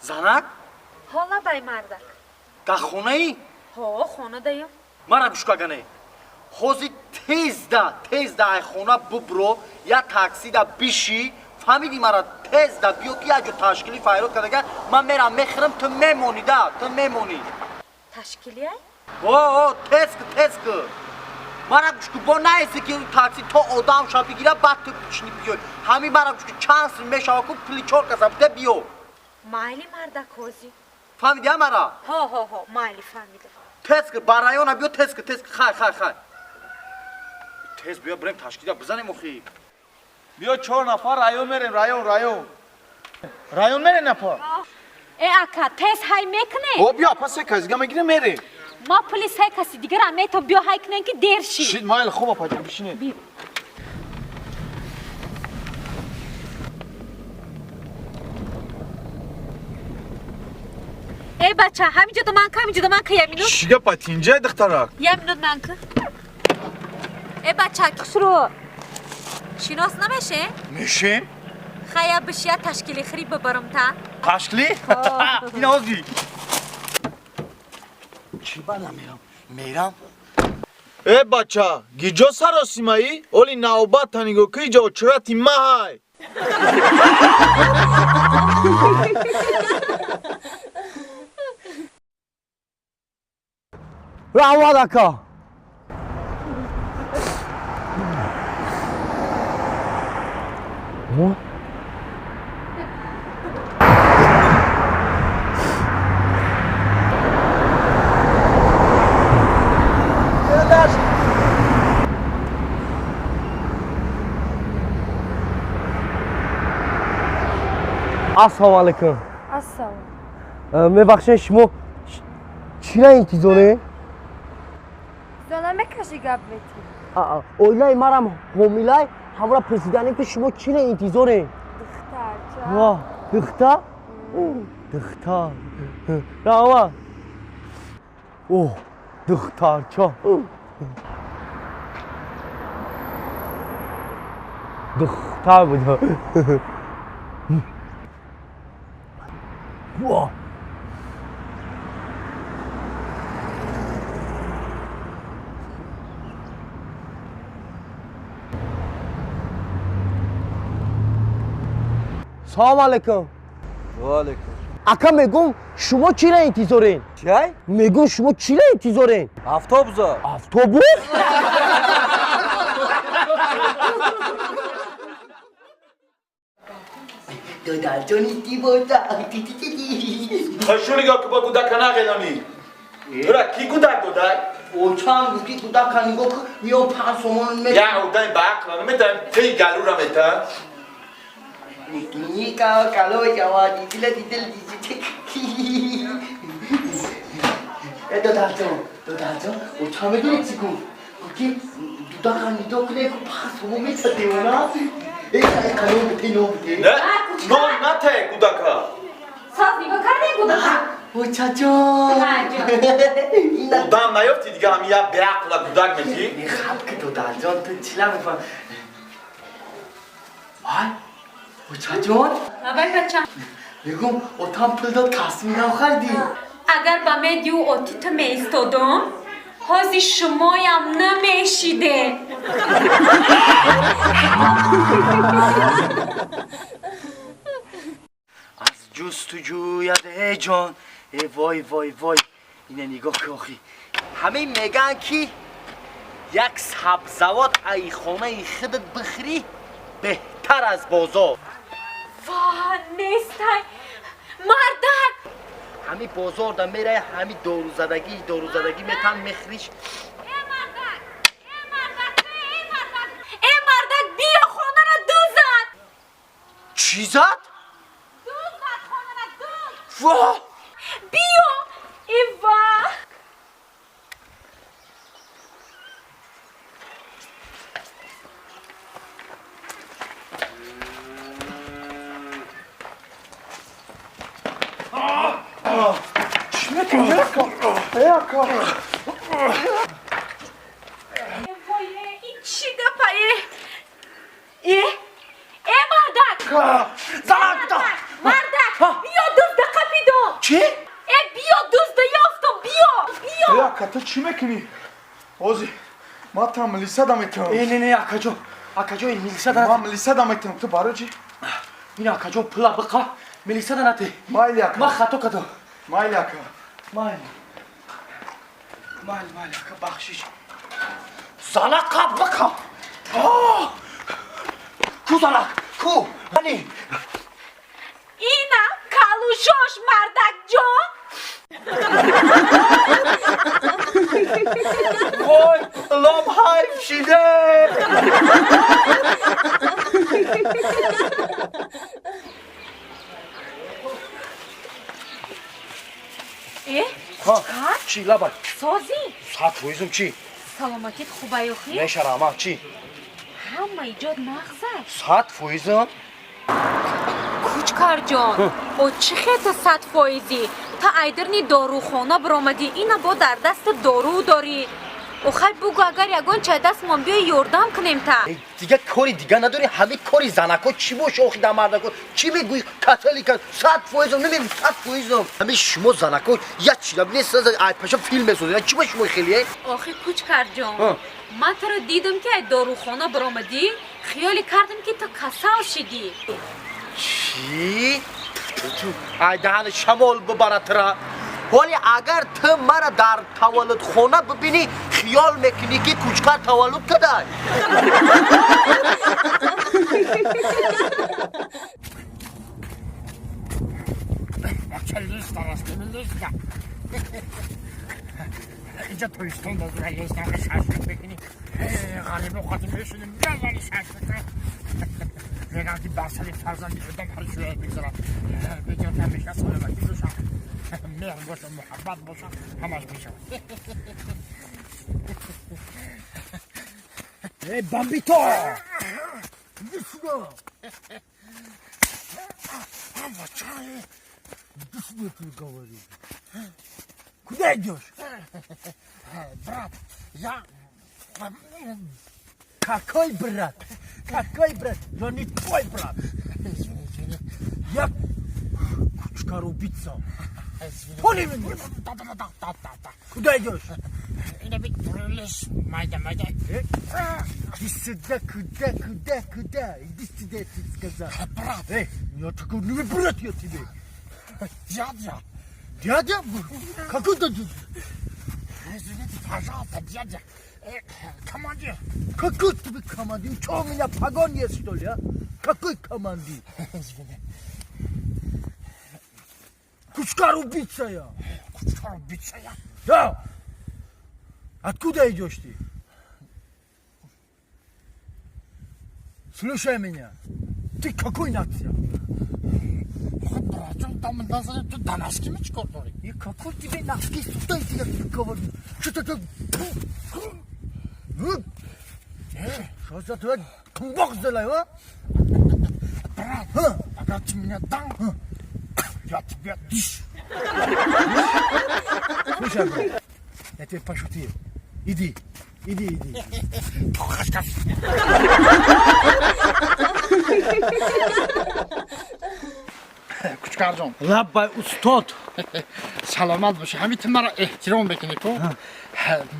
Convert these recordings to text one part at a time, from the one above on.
Занак? Ҳо, лабай, мардак. Дар хонаӣ? Ҳо, хона даём. Мара гӯш кагане. Ҳозир тезда, тезда ай хона бубро, я таксида биши, фаҳмидӣ мара, тезда биё ки як ҷо ташкилӣ файрод кардага, ман мерам мехӯрам, ту мемонӣ да, ту мемонӣ. Ташкилиай? О, о, тез ку, тез ку. Мара гӯш ку, бо наеси ки такси то одам ша бигира, баъд ту бишини биёй. Ҳамин мара гӯш ку, чанд сум мешава ку, пули чор каса биде биё. Майли, мардак, ҳозир. Фаҳмидӣ а мара? Ҳо, ҳо, ҳо, майли, фаҳмидам. Тез ку, ба района биё, тез ку, тез ку, хай, хай, хай. Тез биё, бирем ташкилия бизанем охи. Биё, чор нафар район мерем, район, район. Район мерем, напа? Э, ака, тез ҳай мекунем? О, биё, апа, се кас дига мегирем, мерем. Ма пули се каси дигара метом, биё ҳай кунем ки дер шид. Шид, майли, хуб, апаҷон, бишинед. Биё. Э, бача, ҳаминҷода ман ка, ҳаминҷода ман ка, я минут. Чӣ гапа, тинҷай, духтарак? Я минут ман ка. Э, бача, хушрӯ. Шинос намеше? Мешем. Хая бишия ташкили хири бибарам та. Ташкилӣ? Ин ҳозир. Чӣ бада мерам? Мерам? Э, бача, гиҷо саросимаӣ? Оли навбата нигоҳ ки, иҷо очирати маҳай. Раҳмат, ака. Ассалому алайкум. Ассалом. Мебахшед, шумо чира интизоред? Зона мекаши, гап метӣ. Оилаи марам ҳомилай, ҳамра пурсиданем ки шумо чира интизоред? Духтарча. Ва, духтар? Духтар. Раҳмат. О, духтарча. Духтар буд. Ва. Салом алайкум. Ва алайкум. Ака, мегум, шумо чира интизорен? Чай? Мегум, шумо чира интизорен? Автобуса. Автобус? Додарҷони дивода. Хашу нигоҳ ку, ба гудака нағелонӣ. Тура ки гудак додай? Очам гуфт ки гудака нигоҳ ку, миён 5 сомон ме. Як одами ба ақла наметавон, ти галура метавон. Ника кало ҷавади дила дидил дижи. Э, додарҷон, додарҷон, очам медонӣ чӣ гуфт? Гуфт ки дудака нигоҳ куне ку, 5 сомон мета девона. Э, калон бите, нон бите. Не, нон нате гудака. Соз нигоҳ кардем гудака? Очаҷон. Одам наёфти дига, ҳами як беақла гудак метӣ? Хаб ки, додарҷон, ту чила мефаҳм. Вай, очаҷон. Лабай, бача. Мегум, отам пул дод, касми нав харидӣ. Агар ба медиу оти ту меистодум, ҳози шумоям намешиде. Аз ҷустуҷӯяд, э ҷон, э вой, вой, вой, ина нигоҳ ки охи. Ҳамин мегӯянд ки як сабзавот ай хонаи худат бихӯрӣ беҳтар аз бозор. Ва, нестай, мардак. Ҳамин бозорда мерай, ҳамин дорузадагӣ, дорузадагӣ метан, мехӯриш. Э, мардак, э, мардак, э, мардак, э, мардак, биё, хонаро дузад. Чӣ зад? Дузад хонаро, дуз. Во! Биё, ива. Чӣ мекунӣ, ака? Э, ака. Вой, ин чӣ гапа, э? Э? Э, мардак! Занак! Мардак! Биё, дузда қапидем! Чӣ? Э, биё, дузда ёфтам, биё, биё. Э, ака, ту чӣ мекунӣ? Ҳозир ман тра милисада метавам. Э, не, не, акаҷон, акаҷон, милисада Ман милисада метавам, ту барои чӣ? Ин, акаҷон, пула биқа, милисада нате. Майли, ака. Ман хато кардам. Майли, ака. Майли, майли, майли, ака, бахшиш. Занака биқа. Ку занак, ку ани? Ина калушош, мардакҷон. Вой, пулом ҳайф шиде. Э, кучкар. Чӣ, лабай? Созӣ? 100%-м, чӣ? Саломатит хубай охи? Мешарама, чӣ? Ҳама иҷод нағза? 100%-м. Кучкарҷон, о, чӣ хета 100%-ӣ? Та айдирни дорухона биромадӣ, ина бо дар даста дору дорӣ. Охай, бугӯ, агар ягон чай дастмон биё, ёрдам кунем та. Э, дига кори дига надорӣ? Ҳами кори занако чӣ боша охи? Дар мардако чӣ мегӯӣ? Касали ка 100%-м намегӯ, 100%-м. Ҳами шумо занако як чиза нест, ай паша филм месозед. Чӣ ба шумо хеле? Охи, кучкарҷон, ман туро дидам, ки ай дорухона биромадӣ, хиёле кардам, ки ту касал шидӣ. Чӣ? Ай, даҳани шамол бибара тура. Ҳоли агар ту мара дар таваллудхона бибинӣ, хиёл мекунӣ, ки кучкар таваллуд кадай. Инҷа тобистон дазура шашлик мекунӣ, ғарибо қати мешунем, мезани шашлика. Мегӯям, ки бар сари фарзанди одам ҳар чиз бигзарад, беҷот ҳамеша саломатӣ боша, меҳр боша, муҳаббат боша, ҳамаш мешавад. Эй, бомбито! Иди сюда! Иди сюда, я тебе говорю. Куда идешь? Брат, я Какой брат? Какой брат? Я не твой брат. Извини, извини. Я кучкар убийца. Извини. Понял меня? Да, да, да, да, да, да. Куда идешь? Ина бит лес майда, майда. Иди сюда, куда, куда, куда? Иди сюда, я тебе сказал. Брат. Эй, я такой, ну брат я тебе. Дядя. Дядя? Какой дядя? Извините, пожалуйста, дядя. Командир. Какой тебе командир? Что, у меня погон есть, что ли, а? Какой командир? Извини. Кучкар убийца я. Кучкар убийца я. Да. Откуда идешь ты? Слушай меня. Ты какой нация? Братҷон, ту да носки ми чӣ кор дорӣ? И какой тебе носки сюда, я тебе говорю? Что ты? Что за твой кумбок сделай, а? Брат, агар ты меня дам, я тебе диш. Слушай, брат, я тебе пошутил. Иди, иди, иди. Хашкаш. Кучкарҷон. Лаббай, устод. Саломат бошӣ. Ҳамин ту маро эҳтиром мекунӣ ку,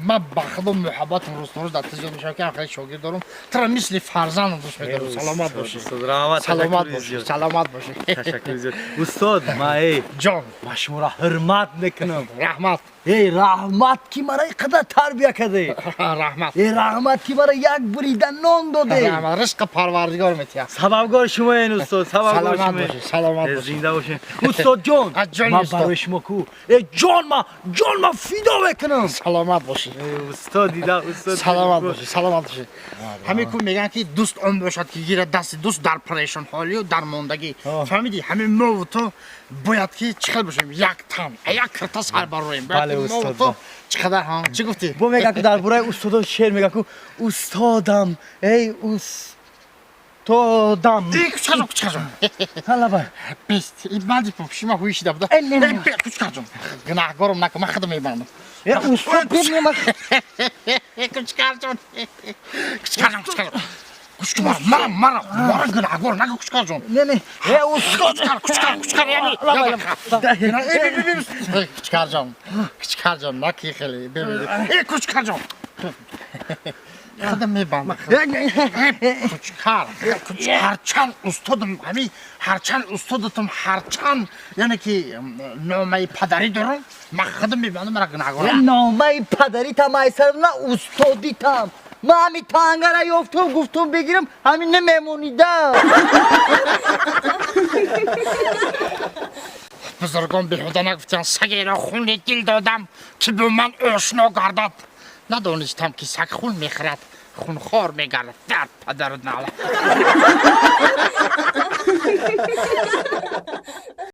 ман ба худо муҳаббатам рӯз то рӯз дар ту зиёд мешавад, ки хеле шогирд дорум, туро мисли фарзандам дӯст медорам. Саломат бошӣ. Раҳмат. Саломат бошӣ, саломат бошӣ. Ташаккур зиёд, устод. Ма, эй. Ҷон. Ма шуморо ҳурмат мекунам. Раҳмат. Эй, раҳмат, ки мара ин қадар тарбия кардӣ. Раҳмат. Эй, раҳмат, ки мара як бурида нон додӣ. Раҳмат, ризқи парвардигор метиҳад. Сабабгори шумоен, устод, сабабгори. Саломат бошӣ, саломат бошӣ. Зинда бошед, устод ҷон. Ҷон. Ман барои шумо ку, э, ҷон ма, ҷон ма фидо мекунам. Саломат бошӣ. Устод, дида, устод. Саломат бошӣ, саломат бошӣ. Ҳамин ку мегӯянд, ки дӯст он бошад, ки гирад дасти дӯст дар парешонҳолию дар мондагӣ. Фаҳмидӣ? Ҳамин мову ту бояд ки чӣ хел бошем, як тан, як кирта сар бароем. Бале, устод. Чӣ қадар чӣ гуфтӣ? Бо мегӯяд ку, дар бораи устодон шеър мегӯяд ку: устодам, эй устодам. Кучкаҷон, кучкаҷон. Лабай. Бест банди пӯшима ҳуи шида буда. Кучкаҷон, гунаҳгорам накун, ман худам мебандам. Устод. Кучкарҷон, кучкарҷон, кучкарҷон. Гӯш кун, мара, мара, мара гунаҳгор нагӯ, Кучкарҷон. Не, не. Э, Кучкар, Кучкар, Кучкар, яъне. Кучкарҷон, Кучкарҷон, наки хеле. Э, Кучкарҷон. Худам мебандам. Кучкар, ҳарчанд устодам, ҳами ҳарчанд устодатам, ҳарчанд, яъне ки номаи падарӣ дорам, ман худам мебандам, мара гунаҳгор. Номаи падаритам айсарам, на устодитам. Ман ҳами тангара ёфтум, гуфтум бигирам, ҳамин намемонида. Бузургон беҳуда нагуфтанд: сагеро хуни дил додам, ки бо ман ошно гардад. Надонистам, ки саг хун мехӯрад, хунхор мегардад. Дар падару нала.